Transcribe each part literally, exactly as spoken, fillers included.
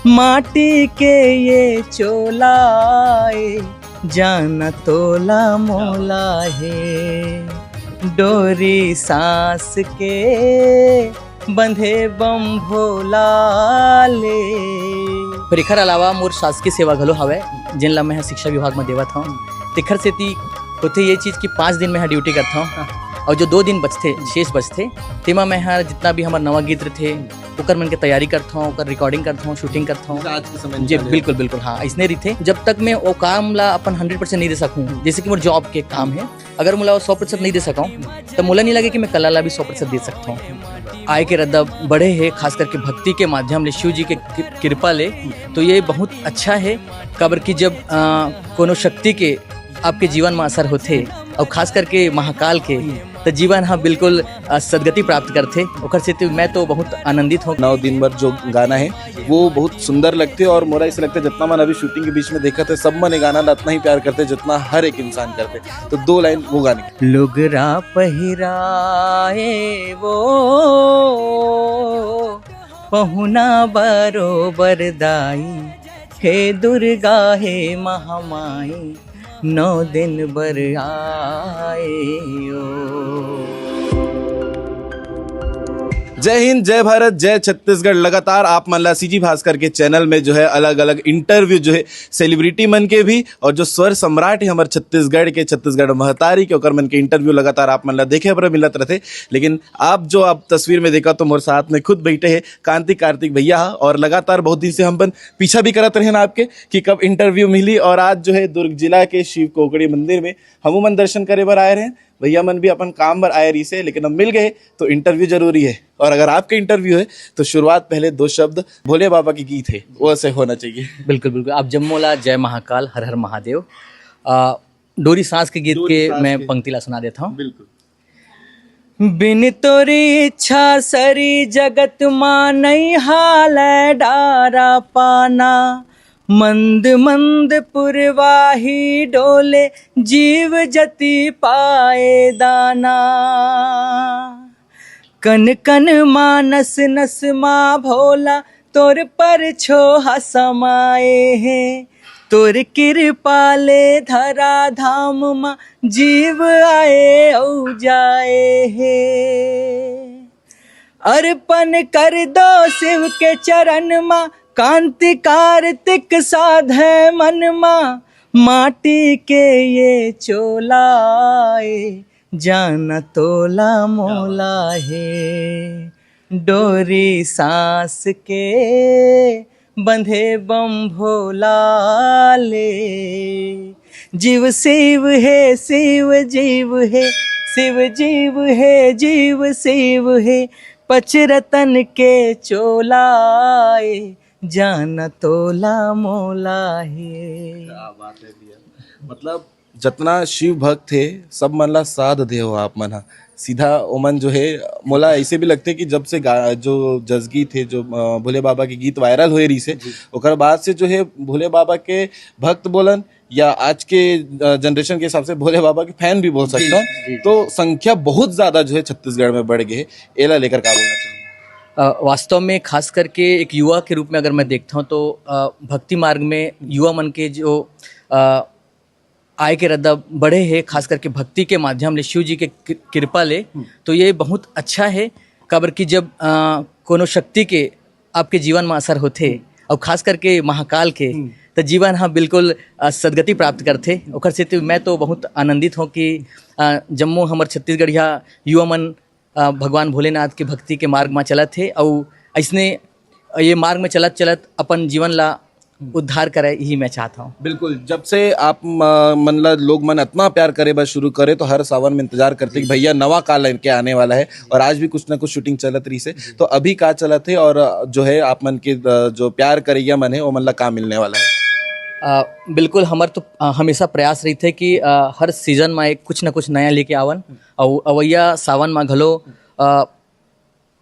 माटी के ये चोला ए, जाना तोला मोला हे। डोरी सांस के बंधे बम भोला ले। फिर एखर अलावा मोर शासकीय सेवा घलो हवय, जेन ला मैं ह शिक्षा विभाग म देवत हव। तेखर सेती होथे ये चीज कि पाँच दिन मैं ह ड्यूटी करत हव, और जो दो दिन बचथे, शेष बचथे, तेमा मैं ह जितना भी हमर नवा गीत रथे, ओकर मन के तैयारी करत हव, ओकर रिकॉर्डिंग करत हव, शूटिंग करत हव। जैसे आज के समय जी, निकाले। बिल्कुल, बिल्कुल, हाँ, अइसने रहिथे। जब तक मैं वो काम ला अपन हंड्रेड परसेंट नहीं दे सकूँ, जैसे कि मोर जॉब के काम है, अगर मोला वो सौ प्रतिशत नहीं दे सकूँ, त मोला नहीं लगे कि मैं कला ला भी सौ प्रतिशत दे सकता हूँ। आय के रद्दा बढ़े हे, खास करके भक्ति के माध्यम ले, शिव जी के कि-, कृपा ले, तो ये बहुत अच्छा है। काबर कि जब, अ, कोनो शक्ति के आपके जीवन में असर होथे, और खास करके महाकाल के, त जीवन ह बिल्कुल, अ, सदगति प्राप्त करथे। ओकर सेती मैं तो बहुत आनंदित हूँ। नौ दिन भर जो गाना है, वो बहुत सुंदर लगथे, और मोला ऐसे लगथे, जितना मन अभी शूटिंग के बीच में देखत हे, सब मन ये गाना ला उतना ही प्यार करथे, जितना हर एक इंसान करथे। तो दो लाइन वो गाने की। लुगरा पहिराए वो, पहुना बरोबर दाई, हे दुर्गा, हे महामाई, नौ दिन बर आए ओ। जय हिंद, जय भारत, जय छत्तीसगढ़। लगातार आप मन ला सीजी भास्कर के चैनल में जो है अलग-अलग इंटरव्यू जो है सेलिब्रिटी मन के भी, और जो स्वर सम्राट है हमर छत्तीसगढ़ के, छत्तीसगढ़ महतारी के, ओकर मन के इंटरव्यू लगातार आप मन ला देखे बर मिलत रथे। लेकिन आप जो आप तस्वीर में देखा तो मोर साथ में खुद बैठे हैं कांति कार्तिक भैया, और लगातार बहुत दिन से हम अपन पीछा भी करत रहे ना आपके कि कब इंटरव्यू मिली, और आज जो है दुर्ग जिला के शिव कोकड़ी मंदिर में हमू मन दर्शन करे बर आए रहे। भैया मन भी अपन काम बर आए रहिसे, लेकिन अब मिल गए तो इंटरव्यू जरूरी है। और अगर आपके इंटरव्यू है तो शुरुआत पहले दो शब्द भोले बाबा के गीत है, वो ऐसे होना चाहिए। बिल्कुल, बिल्कुल। आप जम्मो ला जय महाकाल, हर हर महादेव। आ, डोरी सांस के गीत डोरी के सांस मैं के। पंक्ति ला सुना देता हूँ। बिल्कुल। बिन तोरी इच्छा सरी जगत मा नइ हालय डारा पाना, मंद मंद पुरवाही डोले जीव जति पाए दाना। कन कन मा नस नस मा भोला तोर पर छोहा समाए हे, तोर किरपा ले धरा धाम मा जीव आए अउ जाए हे। अर्पण कर दो शिव के चरण मा, कांति कार्तिक साधे मन मा, माटी के ये चोला ए, जाना तोला मोला हे। डोरी सांस के बंधे बम भोला ले। जीव शिव हे, शिव जीव हे, शिव जीव हे, जीव शिव हे। पच रतन के चोला ए, जाना तोला मोला हे। क्या बात है भैया। मतलब जतना शिव भक्त हे, सब मन ला साथ दे हो आप मन हा। सीधा ओमन जो है, मोला ऐसे भी लगथे कि जब से गा-, जो जसगीत हे, जो, अ, भोले बाबा के गीत वायरल होए रहिस हे, जी। ओकर बाद से जो है भोले बाबा के भक्त बोलन या आज के, अ, जनरेशन के हिसाब से भोले बाबा के फैन भी बोल जी, सकता हूँ, जी, जी। तो संख्या बहुत ज्यादा जो है छत्तीसगढ़ में बढ़ गए हे। एला लेकर का बोलना चाहूँगा? अ, वास्तव में खास करके एक युवा के रूप में अगर मैं देखता हूँ तो, अ, भक्ति मार्ग में युवा मन के जो, अ, आय के रद्दा बढ़े हे, खास करके भक्ति के माध्यम ले, शिव जी के कृ-, कृपा ले, हम्म। तो ये बहुत अच्छा है। काबर कि जब, अ, कोनो शक्ति के आपके जीवन में असर होथे, हम्म। और खास करके महाकाल के, हम्म। तो जीवन ह बिल्कुल, अ, सदगति प्राप्त करथे। ओकर सेती मैं तो बहुत आनंदित हूँ कि, अ, जम्मो हमर छत्तीसगढ़िया युवा मन, अ, भगवान भोलेनाथ के भक्ति के मार्ग में चलत हे, अउ अइसने ये मार्ग में चलत चलत अपन जीवन ला हम्म। उद्धार करे, यही मैं चाहता हूँ। बिल्कुल, जब से आप म-, मन ला लोग मन इतना प्यार करे बर शुरू करे, तो हर सावन में इंतजार करते कि जी। भैया नवा का लेके आने वाला है, और आज भी कुछ ना कुछ शूटिंग चलत रही से। जी। तो अभी का चलत है, और जो है आप मन के, अ, जो प्यार करैया मन है, वो मन ला का मिलने वाला है? अ, बिल्कुल, हमर तो, अ, हमेशा प्रयास रहिथे कि, अ, हर सीजन में एक कुछ ना कुछ नया लेके आवन, हम्म। अउ अवैया सावन में घलो, अ,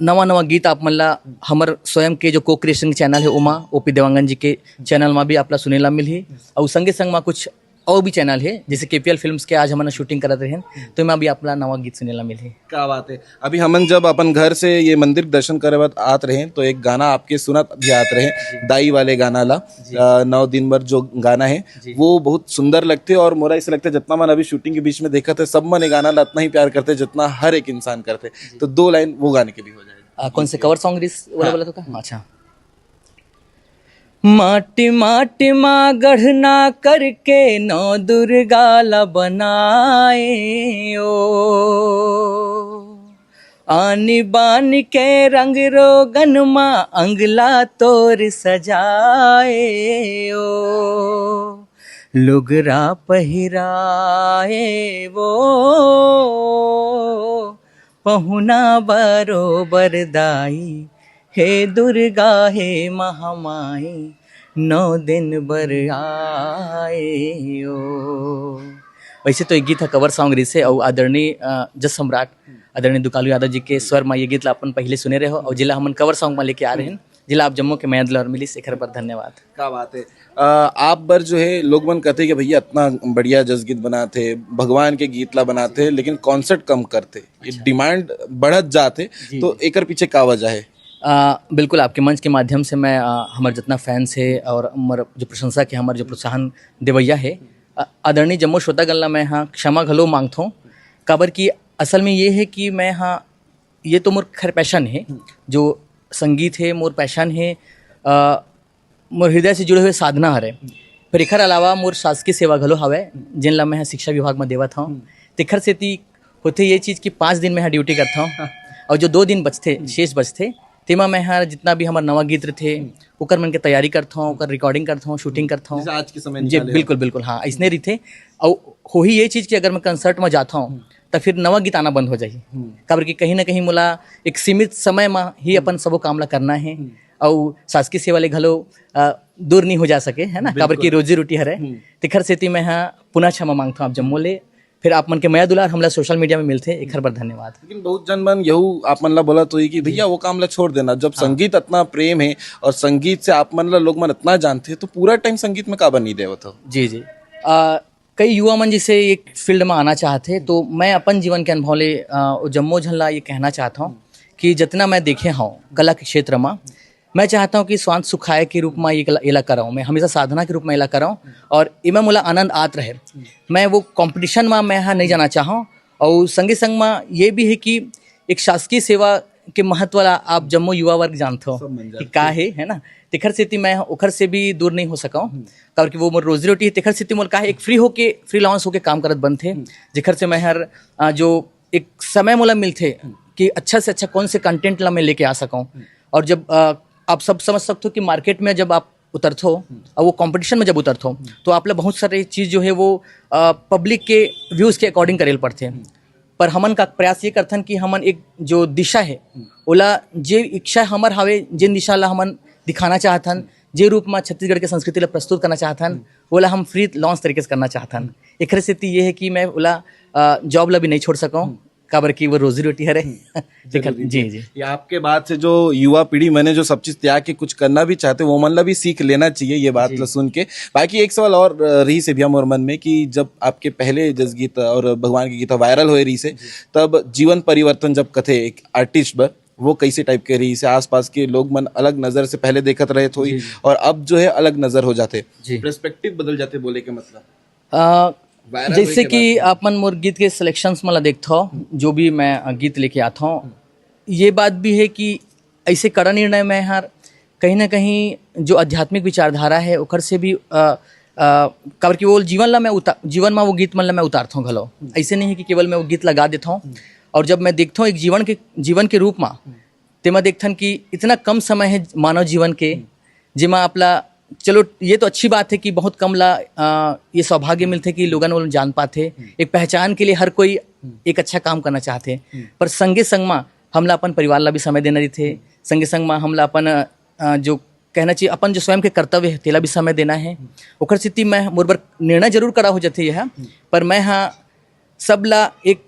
नवा-नवा गीत आप मन ला हमर स्वयं के जो co-creation channel हे ओमा, ओपी देवांगन जी के channel मा भी आप ला सुने ला मिलही। अउ संगे संग मा कुछ और भी चैनल हे, जैसे केपीएल फिल्म्स के आज हमन शूटिंग करत रहेन, तो एमा भी आप ला नवा गीत सुने ला मिलही। क्या बात है। अभी हमन जब अपन घर से ये मंदिर के दर्शन करे बर आत रहेन, तो एक गाना आपके सुनत भी आत रहेन, दाई वाले गाना ला, अ, नौ दिन बर जो गाना है, वो बहुत सुंदर लगथे। और मोला ऐसे लगथे, जितना मन अभी शूटिंग के बीच में देखथे, सब मन ये गाना ला इतना ही प्यार करथे, जितना हर एक इंसान करथे। तो दो लाइन वो गाने के भी हो जाए। अ, कौन से कवर सॉन्ग रिस वाला हाँ। बोला तो का? अच्छा। माटी माटी मा गढ़ना करके नौ दुर्गा ला बनाए ओ। आनी बानी के रंग रोगन मा अंगला तोर सजाए ओ। लुगरा पहिराए वो पहुना बरोबर दाई, हे दुर्गा हे महामाई, नौ दिन बर आए ओ। वैसे तो ये गीत ह कवर सॉन्ग रिसे, और आदरणीय, अ, जस सम्राट आदरणीय दुकालू यादव जी के स्वर में ये गीत ला अपन पहले सुने रहे हो, और जिला हमन कवर सॉन्ग में लेके आ रहे हैं, जिला आप जम्मो के मया दुलार मिलिस, एखर बर धन्यवाद। क्या बात है। अ, आप बर जो है, लोग मन कहते कि भैया इतना बढ़िया जस गीत बनाते, भगवान के गीत ला बनाते, लेकिन कॉन्सर्ट कम करते, ये डिमांड बढ़त जाते, तो एकर पीछे का वजह है? अ, बिल्कुल, आपके मंच के माध्यम से मैं, अ, हमर जितना फैंस है और हमर जो प्रशंसक है, हमर जो प्रोत्साहन देवैया है, अ, आदरणीय जम्मो श्रोतागण ला मैं हाँ क्षमा घलो मांगथों, काबर कि असल में ये है कि मैं हाँ, ये तो मोर खैर पैशन है, जो संगीत है मोर पैशन है, अ, मोर हृदय से जुड़े हुए साधना हरे। फिर एखर अलावा मोर शासकीय सेवा घलो हवय, जेन ला मैं ह शिक्षा विभाग म देवत हव। तेखर सेती होथे ये चीज कि पाँच दिन मैं ह ड्यूटी करथव और जो दो दिन बचथे, शेष बचथे, तेमा मैं ह जितना भी हमर नवा गीत रथे, ओकर मन के तैयारी करथव, ओकर रिकॉर्डिंग करथव, शूटिंग करथव। जैसे आज के समय जी, निकाले हो। बिल्कुल, बिल्कुल, हाँ, अइसने रहिथे। अउ होही ये चीज कि अगर मैं कंसर्ट म जाथव, त फिर नवा गीत आना बंद हो जाही। काबर कि कहीं ना कहीं मोला एक सीमित समय म ही अपन सबो काम ला करना हे। अउ शासकीय सेवा ले घलो, अ, दूर नहीं हो जा सके, है ना, काबर कि बिल्कुल। रोजी रोटी हरे। तेखर सेती मैं ह पुनः क्षमा मांगथव आप जम्मो ले। फिर आप मन के मया दुलार हमला सोशल मीडिया में मिलथे, एखर बर धन्यवाद। लेकिन बहुत जन मन यहू आप मन ला बोलत होही कि भैया वो काम ला छोड़ देना, जब संगीत इतना प्रेम है और संगीत से आप मन ला लोग मन इतना जानथे, तो पूरा टाइम संगीत में काबर नहीं देवत हो? जी, जी। अ, कई युवा मन जैसे एक फील्ड में आना चाहथे, तो मैं अपन जीवन के अनुभव ले, अ, वो जम्मो झन ला ये कहना चाहत हव कि जितना मैं देखे हव कला के क्षेत्र में, मैं चाहत हव कि स्वांत सुखाय के रूप में ये कला, एला करव, मैं हमेशा साधना के रूप में एला करव और एमा मोला आनंद आत रहे। मैं वो कॉम्पिटिशन में मैं ह नहीं जाना चाहव। और संगे संग में ये भी है कि एक शासकीय सेवा के महत्व ला आप जम्मो युवा वर्ग जानथव सब मन कि जानथे। का हे, है ना? तेखर सेती मैं ओखर से भी दूर नहीं हो सकव, काबर कि वो मोर रोजी रोटी है। तेखर सेती मोर का है, एक फ्री होके, फ्रीलांस होके काम करत बनथे, जेखर से मैं हर, अ, जो एक समय मोला मिलथे कि अच्छा से अच्छा कौन से कंटेंट ला मैं लेके आ सकव। और जब, अ, आप सब समझ सकथव कि मार्केट में जब आप उतरथव और वो कॉम्पिटिशन में जब उतरथव, तो आप ला बहुत सारे चीज जो है वो, अ, पब्लिक के व्यूज के अकॉर्डिंग करे ल पड़थे। पर हमन का प्रयास ये करथन कि हमन एक जो दिशा है, ओला जे इच्छा हमर हावे, जेन दिशा ला हमन दिखाना चाहथन, जे रूप में छत्तीसगढ़ के संस्कृति ला प्रस्तुत करना चाहथन, ओला हम फ्री लॉन्च तरीके से करना चाहथन। एकरे सेती ये है कि मैं ओला, अ, जॉब ला भी नहीं छोड़ सकव, काबर कि वो रोजी रोटी हरे। जरूरी जी, है। जी। ये आपके बात से जो युवा पीढ़ी मन हे जो सब चीज त्याग के कुछ करना भी चाहथे, वो मन ला भी सीख लेना चाहिए ये बात ला सुन के। बाकी एक सवाल और, अ, रहिस हे भैया मोर मन में कि जब आपके पहले जस गीत और भगवान के गीत वायरल होए रहिस हे, तब जीवन परिवर्तन जब कथे एक आर्टिस्ट बर, वो कैसे टाइप के रहिस हे? आसपास के लोग मन अलग नजर से पहले देखत रहे थोई जी, जी। और अब जो है अलग नजर हो जाथे, जी। पर्सपेक्टिव बदल जाथे बोले के मतलब। अ, वायरल होए जैसे के कि बाद। आप मन मोर गीत के सिलेक्शंस मन ला देखथव, जो भी मैं, अ, गीत लेके आथव, ये बात भी है कि ऐसे कड़ा निर्णय मैं हर कहीं ना कहीं जो आध्यात्मिक विचारधारा है, ओकर से भी, अ, अ, काबर कि वो जीवन ला मैं उता-, जीवन में वो गीत मन ला मैं उतारथव घलो। ऐसे नहीं है कि केवल मैं वो गीत लगा देथव। और जब मैं देखथव एक जीवन के, जीवन के रूप में, तेमा देखथन कि इतना कम समय है मानव जीवन के, जेमा आप ला, चलो, ये तो अच्छी बात है कि बहुत कम ला, अ, ये सौभाग्य मिलथे कि लोगन वो जान पाथे। एक पहचान के लिए हर कोई एक अच्छा काम करना चाहथे, पर संगे संग मा हमला अपन परिवार ला भी समय देना रहिथे, संगे संग मा हमला अपन, अ, जो कहना चाहिए, अपन जो स्वयं के कर्तव्य है, तेला भी समय देना है। ओकर सेती मैं, मोर बर निर्णय जरूर कड़ा हो जाथे ये ह, पर मैं हा सब ला एक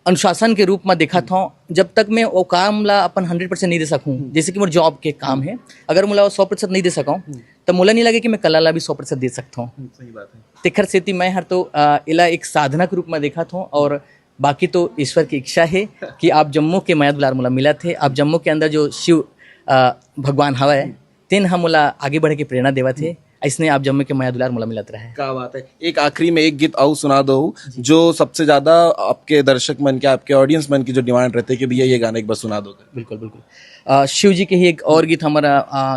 अनुशासन के रूप में देखत हव, जब तक मैं वो काम ला अपन हंड्रेड परसेंट नहीं दे सकूँ, जैसे कि मोर जॉब के काम है, अगर मोला वो सौ प्रतिशत नहीं दे सकूँ, तब मोला नहीं लगे कि मैं कला ला भी सौ प्रतिशत दे सकता हूँ। सही बात है। तेखर सेती मैं हर तो अ, एला एक साधना के रूप में देखत हूँ, और बाकी तो ईश्वर की इच्छा है कि आप जम्मो के मया दुलार मोला मिलत हे, आप जम्मो के अंदर जो शिव अ, भगवान हवय, तेन ह मोला आगे बढ़े के प्रेरणा देवत हे। अइसने आप जम्मो के मया दुलार मोला मिलत रहे। क्या बात है। एक आखिरी में एक गीत अउ सुना दो, जो सबसे ज्यादा आपके दर्शक मन के, आपके ऑडियंस मन की जो डिमांड रहती है कि भैया ये गाना एक बार सुना दो। बिल्कुल, बिल्कुल। अ, शिव जी के ही एक और गीत हमारा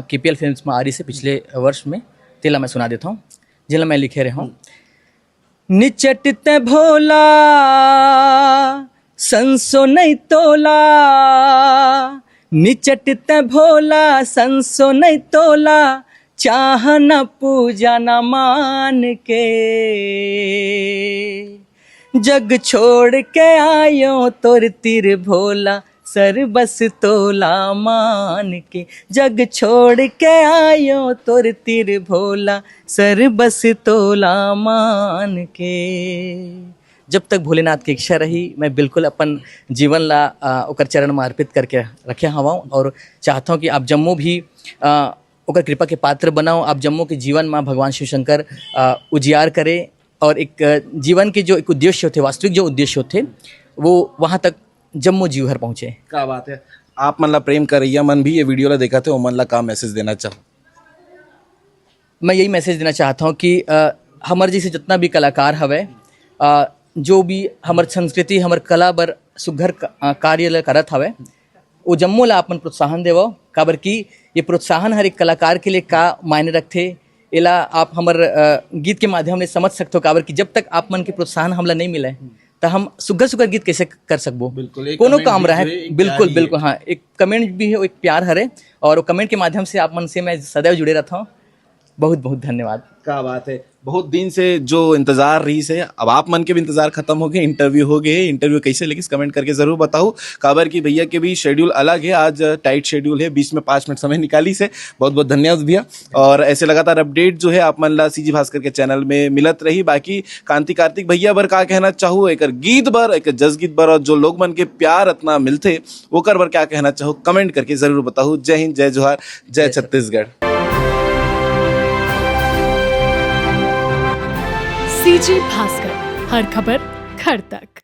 केपीएल फिल्म्स में आ रही से पिछले वर्ष में, तेला मैं सुना देता हूँ, जेला मैं लिखे रहे हूँ। निचट तै भोला संसो नहीं तोला, निचट तै भोला संसो नहीं तोला, चाहना पूजा न मान के। जग छोड़ के आयो तोर तीर भोला, सर बस तोला मान के। जग छोड़ के आयो तोर तीर भोला, सर बस तोला मान के। जब तक भोलेनाथ की इच्छा रही, मैं बिल्कुल अपन जीवन ला अ, ओकर चरण में अर्पित करके रखे हवं, और चाहता हूँ कि आप जम्मो भी अ, ओकर कृपा के पात्र बनाओ। आप जम्मो के जीवन में भगवान शिव शंकर अ, उजियार करे, और एक अ, जीवन के जो एक उद्देश्य होते, वास्तविक जो उद्देश्य होते, वो वहाँ तक जम्मो जीव हर पहुँचे। क्या बात है। आप मन ला प्रेम करैया मन भी ये वीडियो ला देखत हे, ओमन ला का मैसेज देना चाहो? मैं यही मैसेज देना चाहता हूँ कि अ, हमर जैसे जितना भी कलाकार हवे, अ, जो भी हमर संस्कृति, हमर कला बर सुघर क-, अ, कार्य ल करत हवे, वो जम्मो ला आप मन प्रोत्साहन देवो, काबर कि ये प्रोत्साहन हर एक कलाकार के लिए का मायने रखथे, एला आप हमर अ, गीत के माध्यम ले समझ सकथो, काबर कि जब तक आप मन के प्रोत्साहन हमला नहीं मिले, त हम सुघर सुघर गीत कैसे कर सकबो? बिल्कुल, एक कोनो comment काम भी रहे, जो है, एक बिल्कुल प्यार ही बिल्कुल, हाँ, एक कमेंट भी है, एक प्यार हरे, और वो कमेंट के माध्यम से आप मन से मैं सदैव जुड़े रहता हूँ। बहुत बहुत धन्यवाद। क्या बात है, बहुत दिन से जो इंतजार रही से, अब आप मन के भी इंतजार खत्म हो गए, इंटरव्यू हो गए। इंटरव्यू कैसे लगिस, कमेंट करके जरूर बताओ, काबर कि भैया के भी शेड्यूल अलग है, आज टाइट शेड्यूल है, बीच में पाँच मिनट समय निकाली से। बहुत बहुत धन्यवाद भैया। और ऐसे लगातार अपडेट जो है आप मन ला सीजी भास्कर के चैनल में मिलत रही। बाकी कांति कार्तिक भैया बर का कहना चाहू, एक गीत बर, एक जस गीत बर, और जो लोग मन के प्यार इतना मिलते, ओकर बर क्या कहना चाहू, कमेंट करके जरूर बताओ। जय हिंद, जय जोहार, जय छत्तीसगढ़। सीजी भास्कर, हर खबर घर तक।